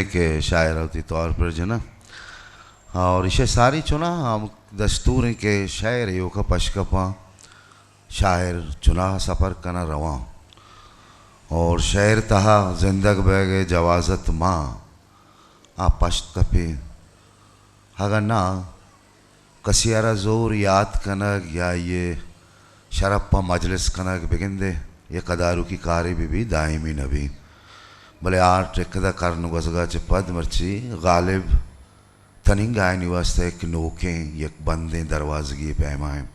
کہ شاعر وتی توار پر جناں۔ اور ایشی ساری چنا ہم دستور ہیں کہ شاعر ایوکا پشکپاں، شاعر چنا سفر کنا رواں۔ اور شعر تہا زندگ بیگ جوازت ماں آ پشت کپے۔ اگاں نہ کسی ء را زور یات کنگ یا آئی ء شرپ ء مجلس کنگ بگندے، یک اداروکی کارے بہ بی، دائمی نہ بی۔ بلے آرٹ یک ادا کرن گوزگا چہ پد مرچی غالب تنینگا آیانی واستہ یک نوکیں، یک بندیں دروازگی پیما انت۔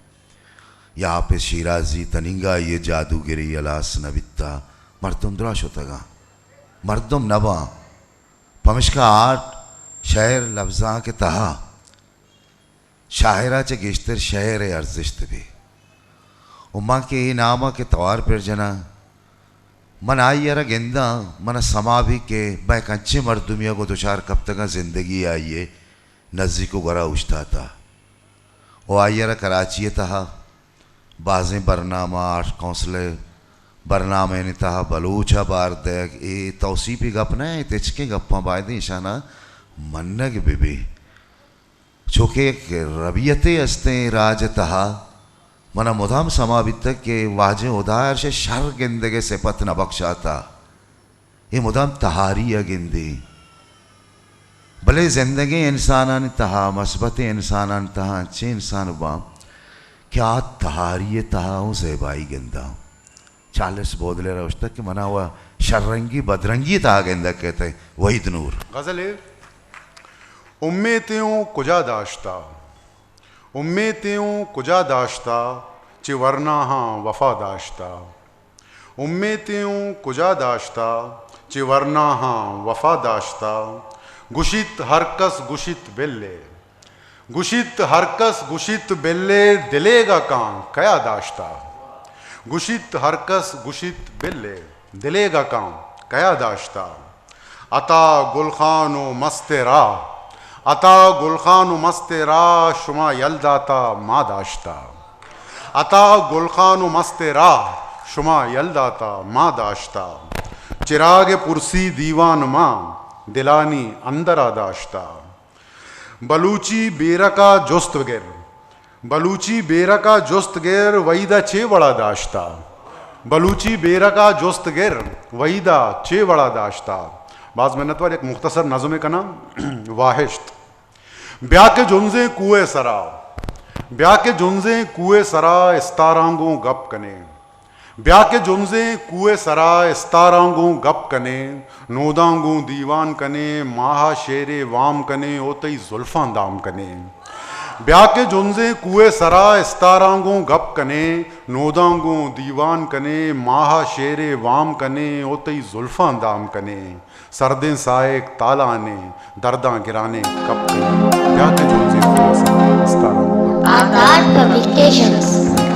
یا حافظ شیرازی تنینگا آئی ء جادوگری ہلاس نہ بیتا، مردم درا شتگاں، مردم نہ باں۔ پمشکا آرٹ، شعر، لبزانک ء تہا شاعر ء چہ گیشتر شعر ء ارزشت بی۔ و من کہ اے نام ء کہ توار پر جناں، من آئی ء را گنداں، من ء سما بی کہ بہ یک انچیں مردمی ء گوں دچار کپتگاں، زندگی آئی ء نزیک و گورا اوشتاتا۔ و آئی ء را کراچی ء تہا بازیں برنامہ، آرٹ کونسل ء برنامہ ء تہا بلوچ ء بار دئیگ، اے توسیپی گپ نہ انت، ہچکیں گپاں بایدیں ایشاناں منگ بہ بی۔ چوکہ یک ربیتے استیں راج ء تہا، منا مدام سما بیتگ کہ واجہ ہدا ارش شر گندگ ء سپت نہ بخشاتا۔ اے مدام تہاری ء گندیں۔ بلے زندگیں انسانانی تہا، مثبتیں انسانانی تہا انچیں انسان باں کہ آ تہاری ء تہا اوں زیبائی گنداں۔ چارلس بودلیر ء گوشتگ کہ منا و شررنگی بدرنگی ء تہا گندگ کیت۔ وحید نور۔ غزلے۔ امیتیں اوں کجا داشتا، امیتیں اوں کجا داشتا، چہ ورناہاں وفا داشتا۔ امیتیں اوں کجا داشتا، چہ ورناہاں وفا داشتا۔ گشیت ہر کس گشیت بلے، گشیت ہر کس گشیت بلے، دلیگا کاں کیا داشتا۔ گشیت ہر کس گشیت بلے، دلیگا کاں کیا داشتا۔ عطا گل خان و مست راہ، عطا گل خان و مست راہ، شما یل داتا ما داشتا۔ عطا گل خان و مست راہ، شما یل داتا ما داشتا۔ چراغ پرسی دیوان ما، دلانی اندرا داشتا۔ بلوچی بیرکا جست گر، بلوچی بیرکا جست گر، وحیدا چے وڑا داشتا۔ بلوچی بیرکا جست گر، وحیدا چے وڑا داشتا۔ باز منتوار، یک مختصر نظمے کناں۔ واہشت۔ بیا کہ جنزیں کوہ سرا، بیا کہ جنزیں کوہ سرا، استاراں گوں گپ کنیں۔ بیا کہ جنزیں کوہ سرا، استاراں گوں گپ کنیں، نوداں گوں دیوان کنیں، ماہ ء شعرے وام کنیں، او تئی زلفاں دام کنیں۔ بیا کہ جنزیں کوہ سرا، استاراں گوں گپ کنیں، نوداں گوں دیوان کنیں، ماہ ء شعرے وام کنیں، او تئی زلفاں دام کنیں۔ سردیں ساہگ تالانیں، درداں گرانیں کپ کنیں۔ بیا کہ جنزیں کوہ سرا، استاراں گوں گپ کنیں۔ آزاد پبلیکیشنز۔